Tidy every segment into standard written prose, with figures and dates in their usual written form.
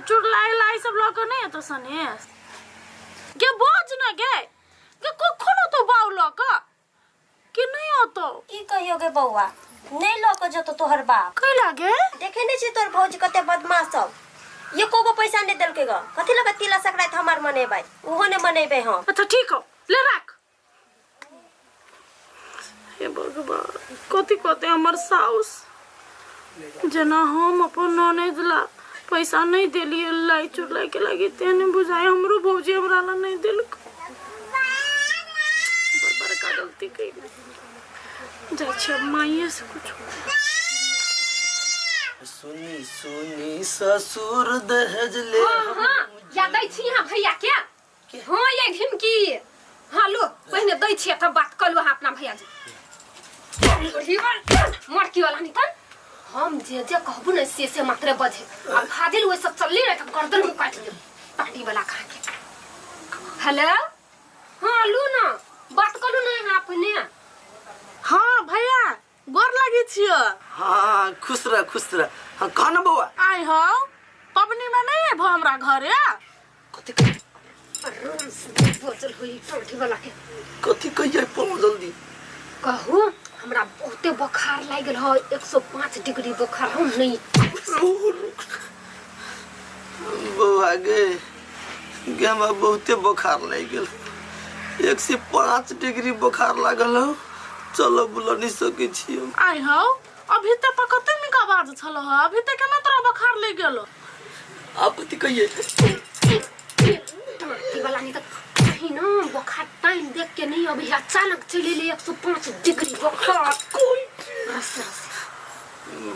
चुरलाई लाई सब लऽ कऽ नहि एतौ सनेस गे बोझ ने गे गे कखन औतौ बाउ लऽ कऽ कि नहि औतौ की कहियो गे बौआ नहीं लऽ के जतो तोहर बाप कैला गे देखे नहीं छी तोहर भौजी कते बदमाश सब एको गो पैसा नहीं देलकै ग कथी लऽ के तिला संक्रांति हमार मनेबै ओहो नहीं मनेबै हम अच्छा ठीक हो ले राख हे भगवान कथी कहते हमर साउस जेना हम अपन ननद ला पैसा नहीं देलिए लाई चुरलाई के लागी तेने बुझाए हमरो भौजी हमरा ला नहीं देलक बड़ बड़का गलती कैली जाइ छी अब माइए से कुछ सुनी सुनी ससुर दहेज ले हाँ हाँ या दै छी यहाँ भैया के हाँ ये घिमकी हाँ लो पहिने दै छियै तब बात कलू अहाँ अपना भैया जी मरकी वाला नहीं तन हम जे जे कहबू ने से से मात्रे बजे आ फाजिल ओइ सब चलली ने तऽ गर्दन में काटि देब पार्टी वाला खा के हेलो हाँ लू ना बात करू ने अहाँ अपने हाँ भैया गोर लगे छियो हाँ खुश रह खुश रह हाँ कह ना बौआ आइ हौ पबनी में नहीं अयबो हमरा घरे कथी कह आराम से बचल हुई टोटी वाला के कथी कहिए पहुँ जल्दी कहू हमरा बहुते बुखार लागि गेल है 105 डिग्री बुखार हम नहीं बौआ गे गे हमरा बहुते बोखार लागि गेल 105 डिग्री बोखार लागल हौ चलऽ बुलऽ नहि सकै छी हम आइ हौ अभी तक पर कते नीक आवाज छल हौ अभी तक केना तोरा बोखार लागि गेल आब कथी कहिए टोटी वाला नहीं तो कहीं ना बुखार टाइम देख के नहीं अभी अचानक चले ले 105 डिग्री बुखार रस रस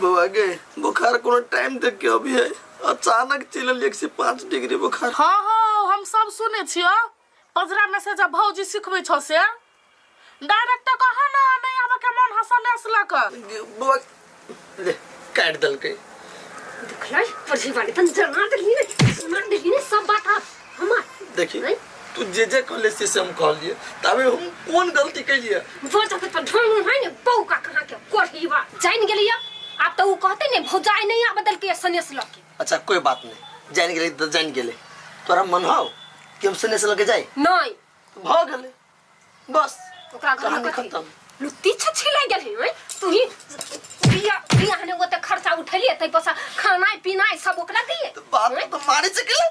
बौआ गे बोखार कोनो टाइम देख के अभी है अचानक चलल 105 डिग्री बोखार हाँ हाँ हम सब सुने छियो पजरा में से जब भौजी सिखबै छौ से डायरेक्ट कह ना नहीं आबे के मन हसने से लक गे, बौआ ले काटि देलकै देखलै पढ़ी वाली तन जना देलही ने सुना देलही ने सब बात आप हमार देखी नहीं? तू जे जे कहले से से हम कहलिए तबे हम कोन गलती कैलिए वो जब तो ढंग है ने बहू का कहाँ के कोढ़ीवा जान गेलिया आब तो ऊ कहते ने भौजाई नहीं आ बदल के सनेस लके अच्छा कोई बात नहीं जान गेले तो जान गेले तोरा मन हो कि हम सनेस लके जाए नहीं भ गेले बस ओकरा घर में कहानी कथी खत्म लुत्ती छछिला गेल है तू ही बिया बिया ने ओते खर्चा उठेलिए तै पैसा खाना पीना सब ओकरा दिए तो बात तो मारे चकेला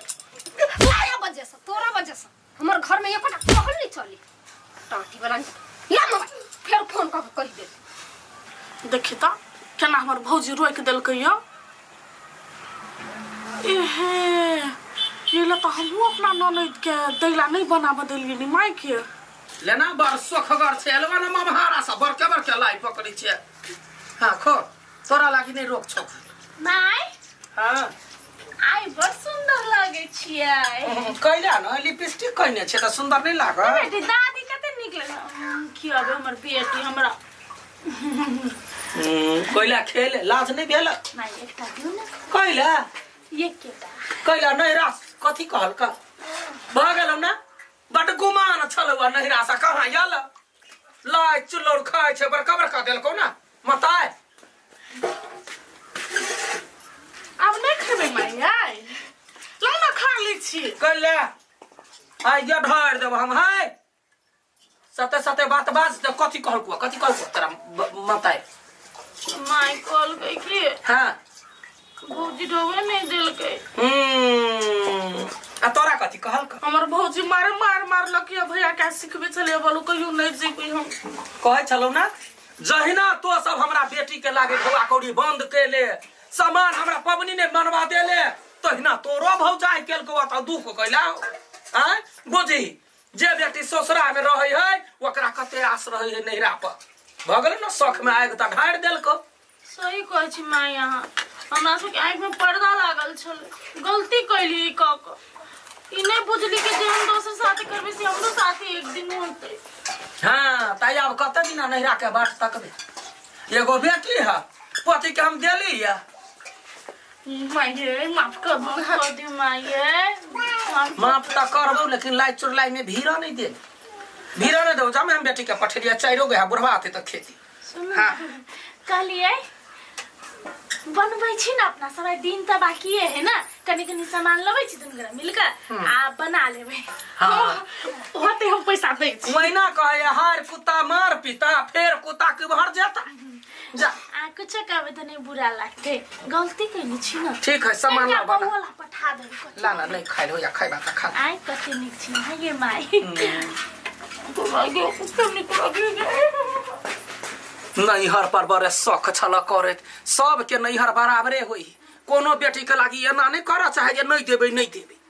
तोरा वजह से तोरा वजह से हमर घर में एकोटा कहल नहीं चली टाटी वाला ला मोबाइल फेर फोन कऽ के कहि दे देखी तऽ केना हमर भौजी रोकि देलकै यऽ एहे ये ला तऽ हमहूँ अपना ननैदके दैला नहि बनाबऽ देलियै नि मायके लेना बड़ सोखगर छै एलवा ना ममहारा सा बड़के बड़के लाई पकड़ी छै हाँ खो तोरा लागी नहीं रोक छोक माय हाँ आइ बड़ सुंदर लगै छियै कैला न लिपस्टिक कैने छै तऽ सुंदर नहीं लागल बेटी दादी कते नीक लगे खियाबे हमर बेटी हमरा कैला खेल लाज नहीं भेल माय एकटा दियौ ने कैला एकेटा कैला नहीं रास कथी कहल का भऽ गेलौ ना बड गुमान छलौ आ नहिरा से कहाँ आयल लाइ चुल्लौर खाइ छै बड़का बड़का देलकौ ना मताय आब नहि खेबै माय आइ लौ ने खा लै छी कैले आइ ये ढारि देब हम हाय सते सते बात बाज तऽ कथी कहलकौ कथी कहलकौ तोरा मताय माय कहलकै कि हाँ भौजी ढोबे नहीं देलकै आ तोरा कथी कहलकौ हमर भौजी मारे मार मारलक या भैया के सिखबे छलियै बोलू कहियो नहीं जेबै हम कहै छलौ ना जहिना तो सब हमरा बेटी के लागे ढौआ कौड़ी बंद केले सामान हमरा पबनी ने बनवा देले तहिना तोरो भौजाई केलकौ तऽ दुख कैला आँय बुझी जे बेटी ससुरा में रहै है ओकरा कते आस रहै है नैहरा पर भऽ गेलै ने शौख में आगि तऽ ढारि देलकौ सही कहै छी माय अहाँ हमरा सबके आँखिमे पर्दा लागल छल गलती कैली ई कऽ कऽ ई नहि बुझली कि जे हम दोसर साथी करबै से हमरो साथी एक दिन होतै हाँ ताई आब कते दिना नैहरा के बाट तकबै एगो बेटी है पति के हम देली है माये माफ कर दू कर दियौ माये माफ तऽ करबौ लेकिन लाइ चुरलाई में भीड़ा नहीं दे भीड़ा नहीं दो जामे हम बेटी के पठेलिया चाइरो गया बुढ़वा आते तऽ खेती सुनू हाँ। कहलियै बनबै छी ने अपना सब, आइ दिन तऽ बाकिए है ना, कनी कनी सामान लबै छी दुनू गोरा मिलके आ बना लेबै। हाँ। होते हम पैसा दै छी। मैना कहे हार कुत्ता मार पिता फेर कुत्ता के भर जेता। जा आ कुछो कहबै तऽ नहीं बुरा लागतै, गलती कैने छी ना। ठीक है, सामान कनिका ला बना। बौआ ला पठा देबै कथी। ला ना, नहीं खाइल हो या खाइबा त खा। आइ कते नीक छी ना ये माई। कते नीक लागै। नैहर पर बड़े शौक छल करैत, सबके नैहर बराबरे होई। कोनो बेटी के लागी एना नहीं करऽ चाहे जे नहीं देबै नहीं देबै।